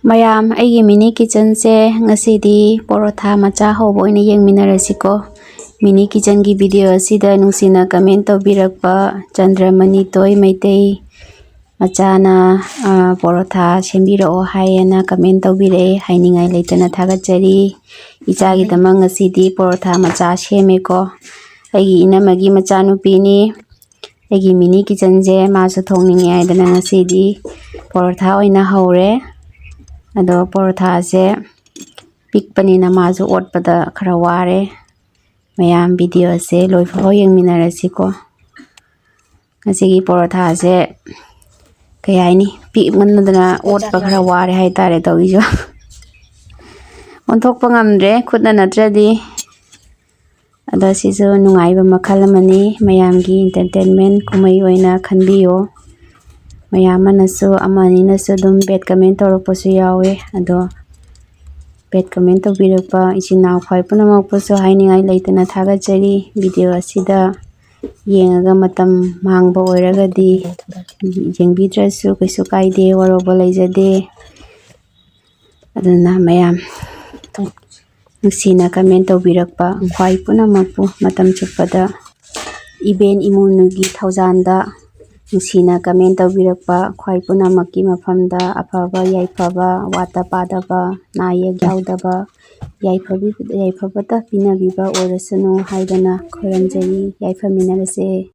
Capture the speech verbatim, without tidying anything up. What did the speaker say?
ꯃꯌꯥꯝ, ꯑꯩꯒꯤ mini kitchenꯁꯦ ꯉꯁꯤꯗꯤ ꯄꯣꯔꯣꯊꯥ ꯃꯆꯥ ꯍꯧꯕ ꯑꯣꯏꯅ ꯌꯦꯡꯃꯤꯟꯅꯔꯁꯤꯀꯣ꯫ Mini kitchenꯒꯤ video ꯑꯁꯤꯗ ꯅꯨꯡꯁꯤꯅ comment ꯇꯧꯕꯤꯔꯛꯄ ꯆꯟꯗ꯭ꯔꯃꯅꯤ ꯇꯣꯏ ꯃꯩꯇꯩ ꯃꯆꯥꯅ, ꯑ, ꯄꯣꯔꯣꯊꯥ ꯁꯦꯝꯕꯤꯔꯛꯑꯣ ꯍꯥꯏꯌꯦꯅ comment ꯇꯧꯕꯤꯔꯛꯑꯦ꯫ ꯍꯥꯏꯅꯤꯡꯉꯥꯏ ꯂꯩꯇꯅ ꯊꯥꯒꯠꯆꯔꯤ꯫ ꯏꯆꯥꯒꯤꯗꯃꯛ ꯉꯁꯤꯗꯤ ꯄꯣꯔꯣꯊꯥ ꯃꯆꯥ ꯁꯦꯝꯃꯦꯀꯣ꯫ ꯑꯩꯒꯤ ꯏꯅꯝꯃꯒꯤ ꯃꯆꯥꯅꯨꯄꯤꯅꯤ꯫ ꯑꯩꯒꯤ mini kitchenꯁꯦ ꯃꯥꯁꯨ ꯊꯣꯡꯅꯤꯡꯉꯦ ꯍꯥꯏꯗꯅ ꯉꯁꯤꯗꯤ ꯄꯣꯔꯣꯊꯥ ꯑꯣꯏꯅ ꯍꯧꯔꯦ꯫ ꯑꯗꯣ ꯄꯣꯔꯣꯊꯥꯁꯦ ꯄꯤꯛꯄꯅꯤꯅ ꯃꯥꯁꯨ ꯑꯣꯠꯄꯗ ꯈꯔ ꯋꯥꯔꯦ꯫ ꯃꯌꯥꯝ videoꯁꯦ ꯂꯣꯏꯐꯥꯎ ꯌꯦꯡꯃꯤꯟꯅꯔꯁꯤꯀꯣ꯫ ꯉꯁꯤꯒꯤ ꯄꯣꯔꯣꯊꯥꯁꯦ ꯀꯩ ꯍꯥꯏꯅꯤ, ꯄꯤꯛꯃꯟꯗꯅ ꯑꯣꯠꯄ ꯈꯔ ꯋꯥꯔꯦ ꯍꯥꯏꯇꯥꯔꯦ ꯇꯧꯔꯤꯁꯨ꯫ ꯑꯣꯟꯊꯣꯛꯄ ꯉꯝꯗ꯭ꯔꯦ ꯈꯨꯠꯅ ꯅꯠꯇ꯭ꯔꯗꯤ꯫ ꯑꯗꯣ ꯁꯤꯁꯨ ꯅꯨꯡꯉꯥꯏꯕ ꯃꯈꯜ ꯑꯃꯅꯤ, ꯃꯌꯥꯝꯒꯤ entertainment ꯀꯨꯝꯍꯩ ꯑꯣꯏꯅ ꯈꯟꯕꯤꯌꯣ꯫ ꯃꯌꯥꯝ ꯑꯃꯅꯁꯨ, ꯑꯃ ꯑꯅꯤꯅꯁꯨ ꯑꯗꯨꯝ bad comment ꯇꯧꯔꯛꯄꯁꯨ ꯌꯥꯎꯋꯦ꯫ ꯑꯗꯣ bad comment ꯇꯧꯕꯤꯔꯛꯄ ꯏꯆꯤꯟ ꯏꯅꯥꯎ ꯈ꯭ꯋꯥꯏ ꯄꯨꯝꯅꯃꯛꯄꯨꯁꯨ ꯍꯥꯏꯅꯤꯡꯉꯥꯏ ꯂꯩꯇꯅ ꯊꯥꯒꯠꯆꯔꯤ꯫ Video ꯑꯁꯤꯗ ꯌꯦꯡꯉꯒ ꯃꯇꯝ ꯃꯥꯡꯕ ꯑꯣꯏꯔꯒꯗꯤ ꯌꯦꯡꯕꯤꯗ꯭ꯔꯁꯨ ꯀꯩꯁꯨ ꯀꯥꯏꯗꯦ, ꯋꯥꯔꯧꯕ ꯂꯩꯖꯗꯦ꯫ ꯑꯗꯨꯅ ꯃꯌꯥꯝ ꯅꯨꯡꯁꯤꯅ comment ꯇꯧꯕꯤꯔꯛꯄ ꯈ꯭ꯋꯥꯏ ꯄꯨꯝꯅꯃꯛꯄꯨ ꯃꯇꯝ ꯆꯨꯞꯄꯗ ꯏꯕꯦꯟ ꯏꯃꯣꯏꯅꯨꯒꯤ ꯊꯧꯖꯥꯟꯗ ꯅꯨꯡꯁꯤꯅ comment ꯇꯧꯕꯤꯔꯛꯄ ꯈ꯭ꯋꯥꯏ ꯄꯨꯝꯅꯃꯛꯀꯤ ꯃꯐꯝꯗ ꯑꯐꯕ ꯌꯥꯏꯐꯕ, ꯋꯥꯠꯇ ꯄꯥꯗꯕ, ꯅꯥ ꯌꯦꯛ ꯌꯥꯎꯗꯕ, ꯌꯥꯏꯐꯕꯤ-, ꯌꯥꯏꯐꯕꯇ ꯄꯤꯅꯕꯤꯕ ꯑꯣꯏꯔꯁꯅꯨ ꯍꯥꯏꯗꯅ ꯈꯨꯔꯨꯝꯖꯔꯤ꯫ ꯌꯥꯏꯐꯃꯤꯟꯅꯔꯁꯦ꯫